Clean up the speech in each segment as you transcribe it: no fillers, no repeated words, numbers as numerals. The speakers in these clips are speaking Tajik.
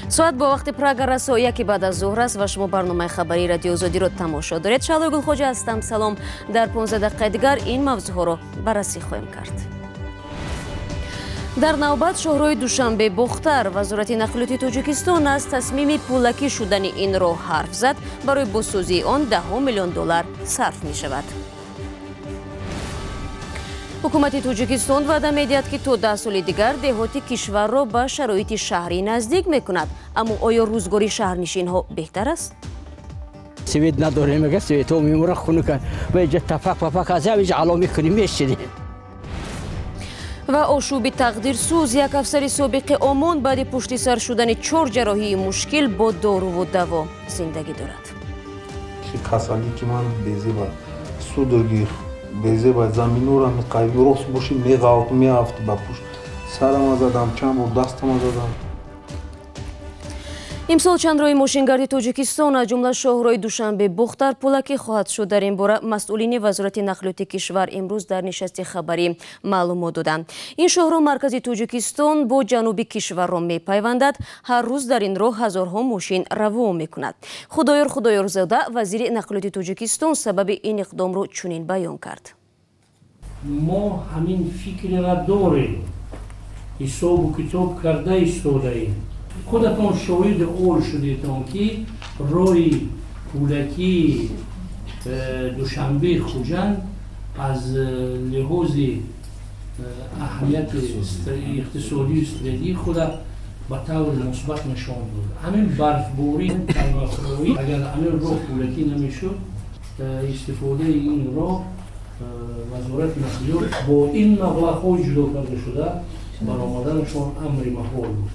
Соат бо вақти Прага расо яки баъд аз зуҳр аст ва шумо барномаи хабарии Радиои Озодиро тамошо доред. Шаҳлои Гулхоҷа ҳастам. Салом. Дар 15 дақиқаи дигар ин мавзӯъҳоро баррасӣ хоҳем кард. Дар навбат шоҳроҳи Душанбе Бохтар. Вазорати нақлиёти Тоҷикистон аз тасмими пулакӣ шудани ин роҳ ҳарф зад. Барои бозсозии он 10 миллион доллар сарф мешавад. Ҳукумати Тоҷикистон ваъда медиҳад, ки то 10 соли дигар деҳоти кишварро ба шароити шаҳрӣ наздик мекунад. Аммо оё рӯзгори шаҳрнишинҳо беҳтар аст? Свет надорем, агар светҳо мемура хунукан. Ва иҷа тафак пафак аз иҷа ало мекунем, мешинем. Ва ошӯби тақдирсӯз. Як афсари собиқи ОМОН баъди пушти сар шудани 4 ҷарроҳии мушкил бо доруву даво зиндагӣ дорад. Касалӣ ки ман безеба судорги безеба заминора меқайви рост боши меғалт меафти ба пушт сарама задам, чанд бор дастама задам. Имсол чанд роҳи мошингарди Тоҷикистон, аз ҷумла шоҳроҳи Душанбе Бохтар пулакӣ хоҳад шуд. Дар ин бора масъулини Вазорати нақлиёти кишвар имрӯз дар нишасти хабарӣ маълумот доданд. Ин шоҳроҳ маркази Тоҷикистон бо ҷануби кишварро мепайвандад. Ҳар рӯз дар ин роҳ ҳазорҳо мошин равон мекунад. Худоёр Худоёрзода, вазири нақлиёти Тоҷикистон, сабаби ин иқдомро чунин баён кард. Мо ҳамин фикрера дорем, ҳисобу китоб карда истодаем. Худатон шоҳиди он шудетон, ки роҳи пулакии Душанбе Хуҷанд аз лиҳози аҳамияти иқтисодию стратегии худа ба таври мусбат нишон дод. Ҳамин барфборӣ, талмафроӣ, агар ҳамин роҳ пулакӣ намешуд, истифодаи ин роҳ Вазорати нақлиёт бо ин маблағҳо ҷудо карда шуда баромаданашон амри маҳол буд.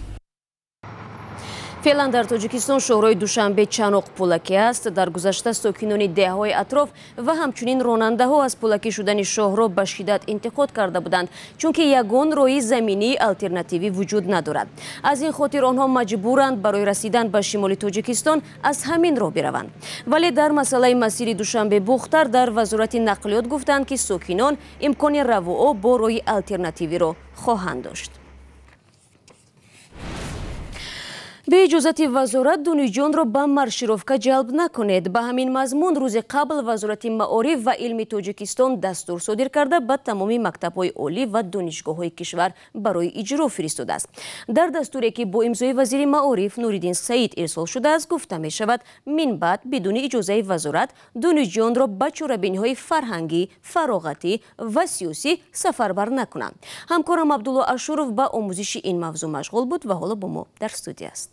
Феълан дар Тоҷикистон шоҳроҳи Душанбе Чаноқ пулакӣ аст. Дар гузашта сокинони деҳаҳои атроф ва ҳамчунин ронандаҳо аз пулакӣ шудани шоҳроҳ ба шиддат интиқод карда буданд, чунки ягон роҳи заминии алтернативӣ вуҷуд надорад. Аз ин хотир онҳо маҷбуранд барои расидан ба шимоли Тоҷикистон аз ҳамин роҳ бираванд. Вале дар масъалаи масири Душанбе Бохтар дар Вазорати нақлиёт гуфтанд, ки сокинон имкони равуо бо роҳи алтернативиро хоҳанд дошт. Бе иҷозати вазорат донишҷӯёнро ба маршировка ҷалб накунед. Ба ҳамин мазмун рӯзи қабл Вазорати маориф ва илми Тоҷикистон дастур содир карда ба тамоми мактабҳои олӣ ва донишгоҳҳои кишвар барои иҷро фиристодааст. Дар дастуре, ки бо имзои вазири маориф Нуриддин Саид ирсол шудааст, гуфта мешавад, минбаъд бидуни иҷозаи вазорат донишҷӯёнро ба чорабиниҳои фарҳангӣ, фароғатӣ ва сиёсӣ сафарбар накунанд. Ҳамкорам Абдулло Ашуров ба омӯзиши ин мавзӯъ машғул буд ва ҳоло бо мо дар студия аст.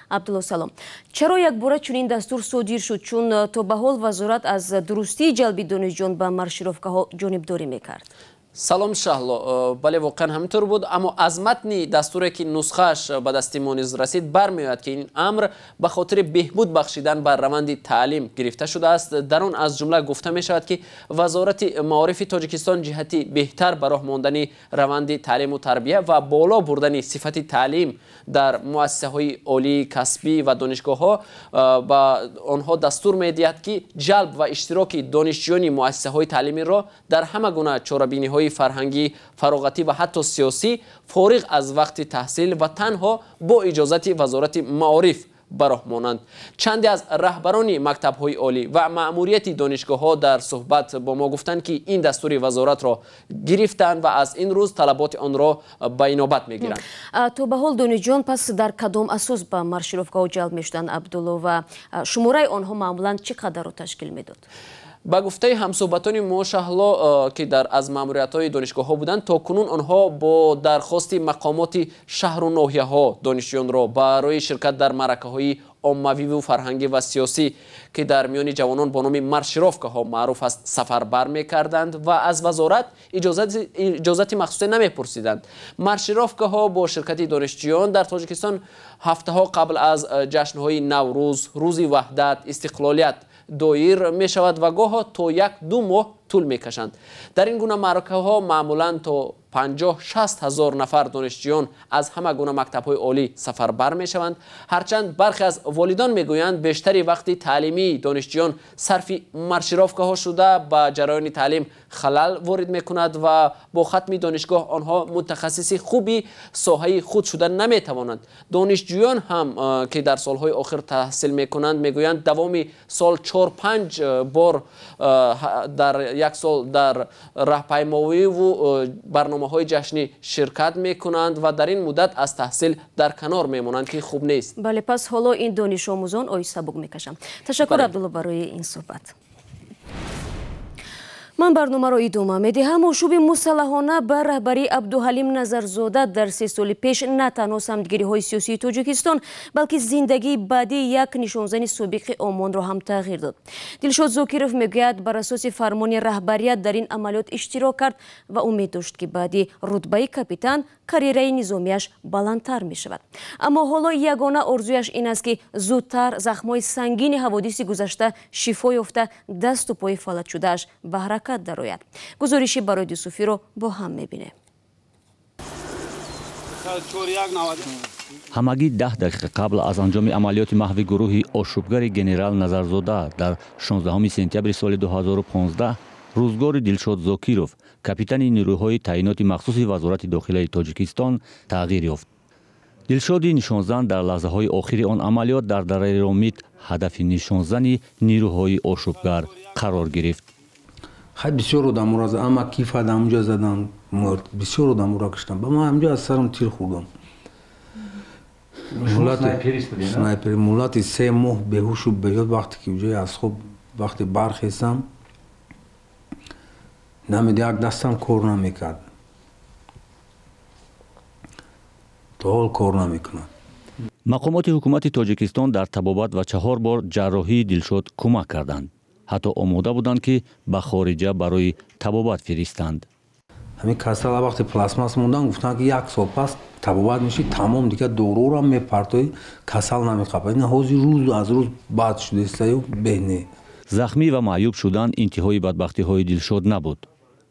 Абдулло, салом. Чаро якбора чунин дастур содир шуд, чун то ба ҳол вазорат аз дурустии ҷалби донишҷӯён ба маршировкаҳо ҷонибдорӣ мекард? Салом, Шаҳло. Бале, воқеан ҳаминтур буд, аммо аз матни дастуре, ки нусхааш ба дасти мо низ расид, бармеояд, ки ин амр ба хотири беҳбуд бахшидан ба раванди таълим гирифта шудааст. Дар он аз ҷумла гуфта мешавад, ки Вазорати маорифи Тоҷикистон ҷиҳати беҳтар ба роҳ мондани раванди таълиму тарбия ва боло бурдани сифати таълим дар муассисаҳои олии касбӣ ва донишгоҳҳо ба онҳо дастур медиҳад, ки ҷалб ва иштироки донишҷӯёни муассисаҳои таълимиро дар ҳама гуна чорабиниҳои фарҳангӣ, фароғатӣ ва ҳатто сиёсӣ фориғ аз вақти таҳсил ва танҳо бо иҷозати Вазорати маориф ба роҳ монанд. Чанде аз раҳбарони мактабҳои олӣ ва маъмурияти донишгоҳҳо дар суҳбат бо мо гуфтанд, ки ин дастури вазоратро гирифтанд ва аз ин рӯз талаботи онро ба инобат мегиранд. То ба ҳол донишҷӯён пас дар кадом асос ба маршировкаҳо ҷалб мешуданд, Абдулло, ва шумораи онҳо маъмулан чӣ қадарро ташкил медод? Ба гуфтаи ҳамсӯҳбатони мо, Шаҳло, ки дар аз маъмуриятҳои донишгоҳҳо буданд, то кунун онҳо бо дархости мақомоти шаҳру ноҳияҳо донишҷӯёнро барои ширкат дар маъракаҳои оммавиву фарҳангӣ ва сиёсӣ, ки дар миёни ҷавонон бо номи маршировкаҳо маъруф аст, сафарбар мекарданд ва аз вазорат иҷозати махсусе намепурсиданд. Маршировкаҳо бо ширкати донишҷӯён дар Тоҷикистон ҳафтаҳо қабл аз ҷашнҳои Наврӯз, Рӯзи Ваҳдат, Истиқлолият доир мешавад ва гоҳо то 1-2 моҳ тӯл мекашанд. Дар ин гуна маъракаҳо маъмулан то 50-60 ҳазор нафар донишҷӯён аз ҳама гуна мактабҳои олӣ сафарбар мешаванд. Ҳарчанд бархе аз волидон мегӯянд, бештари вақти таълимии донишҷӯён сарфи маршировкаҳо шуда ба ҷараёни таълим Халал ворид мекунад ва бо хатми донишгоҳ онҳо мутахассиси хуби соҳаи худ шуда наметавонанд. Донишҷӯён ҳам, ки дар солҳои охир таҳсил мекунанд, мегӯянд, давоми сол 4-5 бор дар як сол дар раҳпаймоиву барномаҳои ҷашнӣ ширкат мекунанд ва дар ин муддат аз таҳсил дар канор мемонанд, ки хуб нест. Бале, пас ҳоло ин донишомӯзон ои сабук мекашанд. Ташаккур, Абдулло, барои ин суҳбат. Ман барномаро идома медиҳам. Ошӯби мусаллаҳона ба раҳбарии Абдуҳалим Назарзода дар 3 соли пеш на танҳо самтгириҳои сиёсии Тоҷикистон, балки зиндагии баъдии як нишонзани собиқи Омонро ҳам тағйир дод. Дилшод Зокиров мегӯяд, бар асоси фармони раҳбарият дар ин амалиёт иштирок кард ва умед дошт, ки баъди рутбаи капитан карьераи низомиаш баландтар мешавад. Аммо ҳоло ягона орзуяш ин аст, ки зудтар захмҳои сангини ҳаводиси гузашта шифо ёфта, дасту пои фалаҷшудааш ба ҳаракат дарояд. Гузориши Барои Юсуфиро бо ҳам мебинем. Ҳамагӣ 10 дақиқа қабл аз анҷоми амалиёти маҳви гурӯҳи ошӯбгари генерал Назарзода дар 16 сентябри соли 2015 рӯзгори Дилшод Зокиров, капитани нерӯҳои таъиноти махсуси Вазорати дохилаи Тоҷикистон, тағйир ёфт. Дилшоди нишонзан дар лаҳзаҳои охири он амалиёт дар дараи Ромит ҳадафи нишонзани нерӯҳои ошӯбгар қарор гирифт. Хай, бисёр одаморо, ама кифад ҳамунҷа задам, мурд. Бисёр одаморо киштам. Ба ман ҳамҷо аз сарам тир хӯрдам. Снайпер. Муллати 3 моҳ беҳушу беёд, вақте ки ҷои аз хоб вақте бархестам, намед, як дастам кор намекард. То ҳол кор намекунад. Мақомоти ҳукумати Тоҷикистон дар табобат ва 4 бор ҷарроҳии Дилшод кӯмак карданд. Ҳатто омода буданд, ки ба хориҷа барои табобат фиристанд. Ҳамин касала вақте пластмасс мондан, гуфтанд, ки як сол пас табобат мешӣ, тамом, дигар доруро мепартоӣ, касал намеқапад. Ин ҳозир рӯз аз рӯз бад шудастаю беҳ не. Захмӣ ва маъюб шудан интиҳои бадбахтиҳои Дилшод набуд.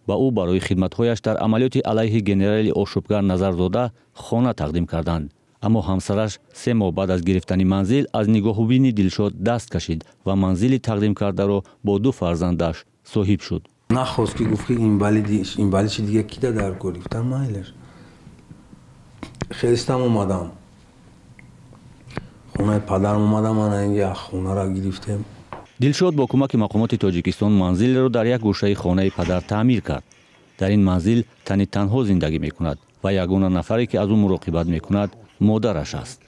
Ба ӯ барои хидматҳояш дар амалиёти алайҳи генерали ошӯбгар Назарзода хона тақдим карданд. Аммо ҳамсараш 3 моҳ баъд аз гирифтани манзил аз нигоҳубини Дилшод даст кашид ва манзили тақдим кардаро бо 2 фарзандаш соҳиб шуд. Нахост, ки гуфт, ки инвалидши дига кида дар кор. Гуфтам, майлаш. Хестам, омадам, хонаи падарам омадам, мана инҷа хонаро гирифтем. Дилшод бо кӯмаки мақомоти Тоҷикистон манзилро дар як гӯшаи хонаи падар таъмир кард. Дар ин манзил тани танҳо зиндагӣ мекунад ва ягона нафаре, ки аз ӯ муроқибат мекунад, модараш аст.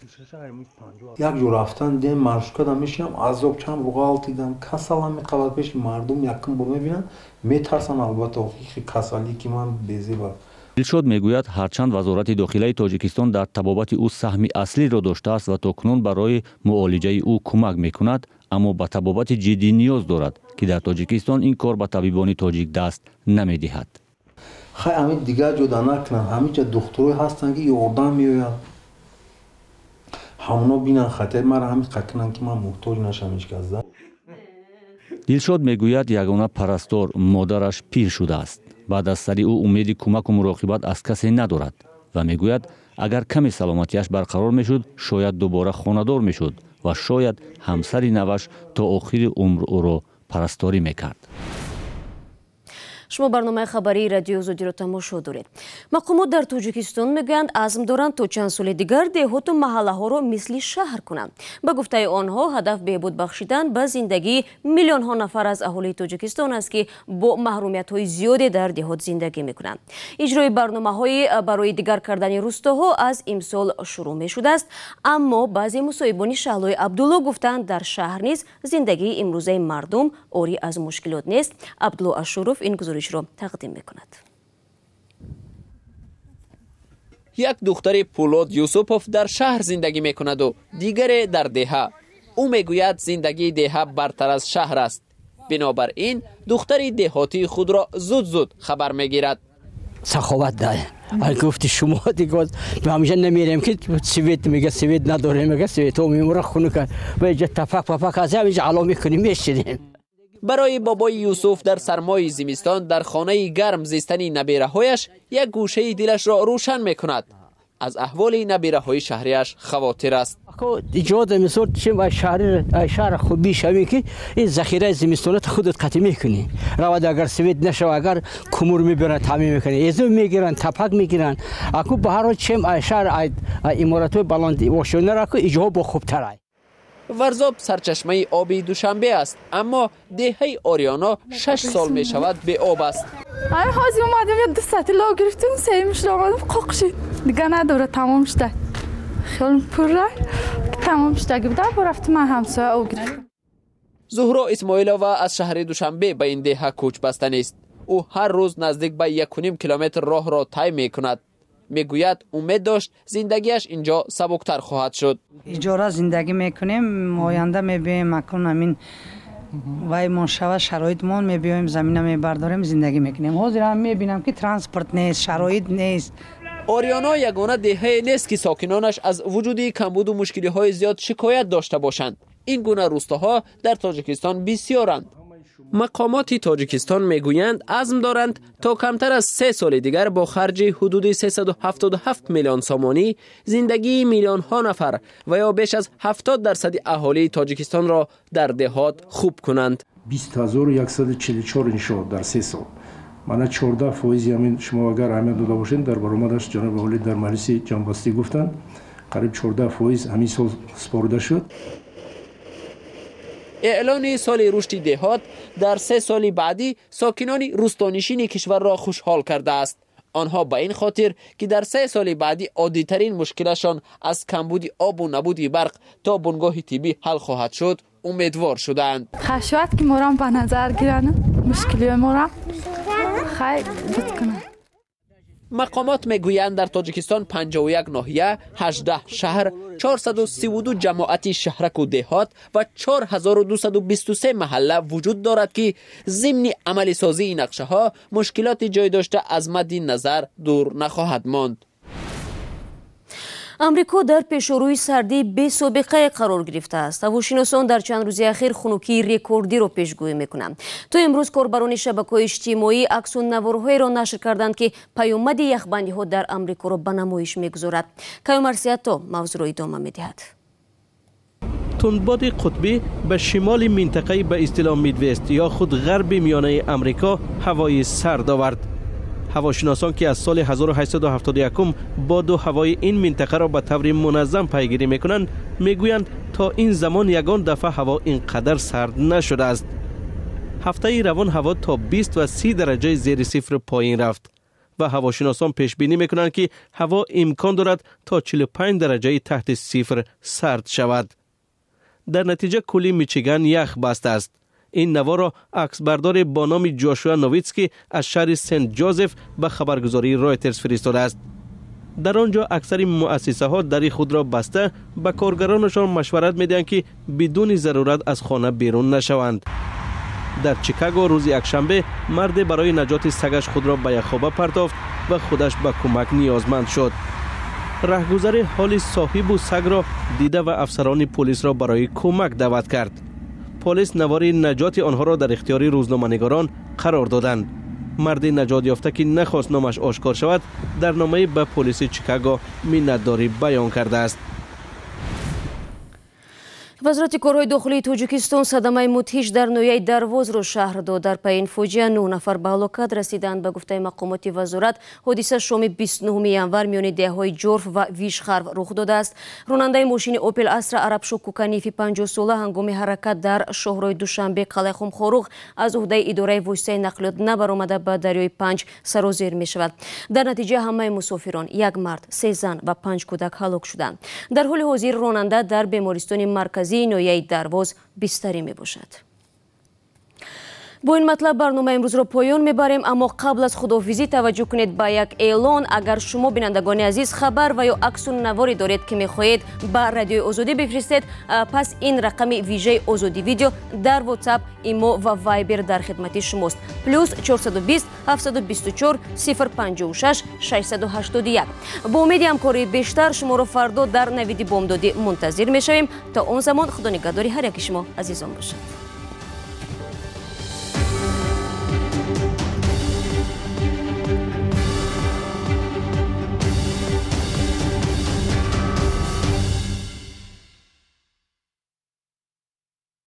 Як ҷо рафтан дем, маршруткада мешинам, азоб, чанд ғалтидам, касалам меқабад, пеши мардум якум бор мебинам, метарсам, албатта, касалӣ ки ман безеба. Дилшод мегӯяд, ҳарчанд Вазорати дохилаи Тоҷикистон дар табобати ӯ саҳми аслиро доштааст ва то кунун барои муолиҷаи ӯ кӯмак мекунад, аммо ба табобати ҷиддӣ ниёз дорад, ки дар Тоҷикистон ин кор ба табибони тоҷик даст намедиҳад. Хай, ҳамин дигар ҷода накунанд, ҳаминҷа духтурое ҳастанд, ки ёрдам меоянд, ҳамоно бинанд, хатари маро ҳамин кунанд, ки ман муҳтоҷ нашам ҳеҷ кас. Дилшод мегӯяд, ягона парастор модараш пир шудааст. Баъд аз сари ӯ умеди кӯмаку муроқибат аз касе надорад ва мегӯяд, агар каме саломатиаш барқарор мешуд, шояд дубора хонадор мешуд ва шояд ҳамсари наваш то охири умр ӯро парасторӣ мекард. Шумо барномаи хабарии Радиои Озодиро тамошо доред. Мақомот дар Тоҷикистон мегӯянд, азм доранд то чанд соли дигар деҳоту маҳаллаҳоро мисли шаҳр кунанд. Ба гуфтаи онҳо, ҳадаф беҳбуд бахшидан ба зиндагии миллионҳо нафар аз аҳолии Тоҷикистон аст, ки бо маҳрумиятҳои зиёде дар деҳот зиндагӣ мекунанд. Иҷрои барномаҳои барои дигар кардани рустоҳо аз имсол шурӯъ мешудааст, аммо баъзе мусоҳибони Шаҳлои Абдулло гуфтанд, дар шаҳр низ зиндагии имрӯзаи мардум орӣ аз мушкилот нест. Абдулло Ашуров ин гузоришро тақдим мекунад. Як духтари Пулод Юсупов дар шаҳр зиндагӣ мекунаду дигаре дар деҳа. Ӯ мегӯяд, зиндагии деҳа бартар аз шаҳр аст. Бинобар ин духтари деҳотии худро зуд-зуд хабар мегирад. Саховат дай. Гуфти шумо дигар ҳамеша намерем, ки свет мега, свет надорем, мега, светҳо мемура хунука. Ва иҷа тафак пафак аз ҳамиҷа ало мекунем, мешинем. Барои бобои Юсуф дар сармои зимистон дар хонаи гарм зистани набераҳояш як гӯшаи дилашро рӯшан мекунад. Аз аҳволи набераҳои шаҳрияш хавотир аст. Иҷод мисол чем ай шаҳр хубӣ шавӣ ки ин захираи зимистонат худат қатъ мекунӣ. Равад агар свет нашава, агар кумур мебаранд, таъмин мекунӣ, эзу мегиранд, тапак мегиранд. Аку ба ҳар ҳол чем ай шаҳр ай иморатҳои баланд ошёнара аку иҷоҳо бо хубтар ай. Варзоб сарчашмаи оби Душанбе аст, аммо деҳаи Ориёно 6 сол мешавад беоб аст. Ай ҳозир омадем, я 2 сатил об гирифтем, сеюмшро омадем, қоқ шид. Дига надора, тамом шуда. Хеле пурра тамом шуда буда, рафтем ман ҳамсоя об гирифтем. Зуҳро Исмоилова аз шаҳри Душанбе ба ин деҳа кӯч баста нест. Ӯ ҳар рӯз наздик ба 1.5 километр роҳро тай мекунад. Мегӯяд, умед дошт зиндагиаш инҷо сабуктар хоҳад шуд. Иҷора зиндагӣ мекунем, оянда мебиёем, акун ҳамин ваймон шава, шароитмон мебиёем, замина мебардорем, зиндагӣ мекунем. Ҳозир ҳам мебинам ки транспорт нест, шароит нест. Ориёно ягона деҳае нест ки сокинонаш аз вуҷуди камбуду мушкилиҳои зиёд шикоят дошта бошанд. Ин гуна рӯстоҳо дар Тоҷикистон бисёранд. Мақомоти Тоҷикистон мегӯянд, азм доранд то камтар аз 3 соли дигар бо харҷи ҳудуди 377 миллион сомонӣ зиндагии миллионҳо нафар ва ё беш аз 70% аҳолии Тоҷикистонро дар деҳот хуб кунанд. 20144 иншоот дар 3 сол. Мана 14% ҳамин шумо агар аҳамият дода бошед, дар баромадаш ҷаноби олӣ дар маҷлиси ҷамъбастӣ гуфтанд, қариб 14% ҳамин сол супорида шуд. Эълони соли рушди деҳот дар 3 соли баъдӣ сокинони рӯстонишини кишварро хушҳол кардааст. Онҳо ба ин хотир ки дар 3 соли баъдӣ оддитарин мушкилашон аз камбуди обу набуди барқ то бунгоҳи тиббӣ ҳал хоҳад шуд, умедвор шудаанд. Хашват ки морам ба назар гиранд, мушкилиҳои морам хай буд кунанд. Мақомот мегӯянд, дар Тоҷикистон 51 ноҳия, 18 шаҳр, 432 ҷамоати шаҳраку деҳот ва 4223 маҳалла вуҷуд дорад ки зимни амалисозии нақшаҳо мушкилоти ҷой дошта аз мадди назар дур нахоҳад монд. Амрико дар пешорӯи сардии бесобиқае қарор гирифтааст. Ҳавошиносон дар чанд рӯзи ахир хунукии рекордиро пешгӯӣ мекунанд. То имрӯз корбарони шабакаҳои иҷтимоӣ аксу наворҳоеро нашр карданд, ки паёмади яхбандиҳо дар Амрикоро ба намоиш мегузорад. Каюмарсиято мавзӯъро идома медиҳад. Тундбоди қутбӣ ба шимоли минтақаи ба истилоҳ Мидвест ё худ ғарби миёнаи Амрико ҳавои сард овард. Ҳавошиносон ки аз соли 1871 боду ҳавои ин минтақаро ба таври муназзам пайгирӣ мекунанд, мегӯянд то ин замон ягон дафъа ҳаво ин қадар сард нашудааст. Ҳафтаи равон ҳаво то 20 ва 30 дараҷаи зери сифр поин рафт ва ҳавошиносон пешбинӣ мекунанд ки ҳаво имкон дорад то 45 дараҷаи таҳти сифр сард шавад. Дар натиҷа кӯли Мичиган ях бастааст. Ин наворро аксбардоре бо номи Ҷошуа Новитский аз шаҳри Сент Ҷозеф ба хабаргузории Ройтерс фиристодааст. Дар он ҷо аксари муассисаҳо дари худро баста ба коргаронашон машварат медиҳанд ки бидуни зарурат аз хона берун нашаванд. Дар Чикаго рӯзи якшанбе марде барои наҷоти сагаш худро ба яхоба партофт ва худаш ба кӯмак ниёзманд шуд. Раҳгузари ҳоли соҳибу сагро дида ва афсарони полисро барои кӯмак даъват кард. Полис навори наҷоти онҳоро дар ихтиёри рӯзноманигорон қарор доданд. Марди наҷот ёфта ки нахост номаш ошкор шавад, дар номае ба полиси Чикаго миннатдорӣ баён кардааст. Вазорати корҳои дохилии Тоҷикистон садамаи мудҳиш дар ноҳияи Дарвозро шаҳр дод. Дар пайи ин фоҷиа 9 нафар ба ҳалокат расиданд. Ба гуфтаи мақомоти вазорат, ҳодиса шоми 29 январ миёни деҳаҳои Ҷорф ва Вишхарв рух додааст. Ронандаи мошини Опел Астра Арабшо Куканифи 50сола ҳангоми ҳаракат дар шоҳрои Душанбе қалъаи Хумхоруғ аз уҳдаи идораи воситаи нақлиёт набаромада ба дарёи Панҷ сарозер мешавад. Дар натиҷа ҳамаи мусофирон, як мард, 3 зан ва 5 кӯдак ҳалок шуданд. Дар ҳоли ҳозир ронанда дар бемористони марказии ноҳияи Дарвоз бистарӣ мебошад. Бо ин матлаб барномаи имрӯзро поён мебарем, аммо қабл аз худоҳофизӣ таваҷҷӯҳ кунед ба як эълон. Агар шумо бинандагони азиз хабар ва ё аксу наворе доред ки мехоҳед ба радиои Озодӣ бифиристед, пас ин рақами вижаи Озодӣ видео дар WhatsApp, Имо ва Viber дар хидмати шумост. Плюс 420 724 056 681. Бо умеди ҳамкории бештар шуморо фардо дар навиди бомдодӣ мунтазир мешавем. То он замон худо нигаҳдори ҳар яки шумо азизон бошад.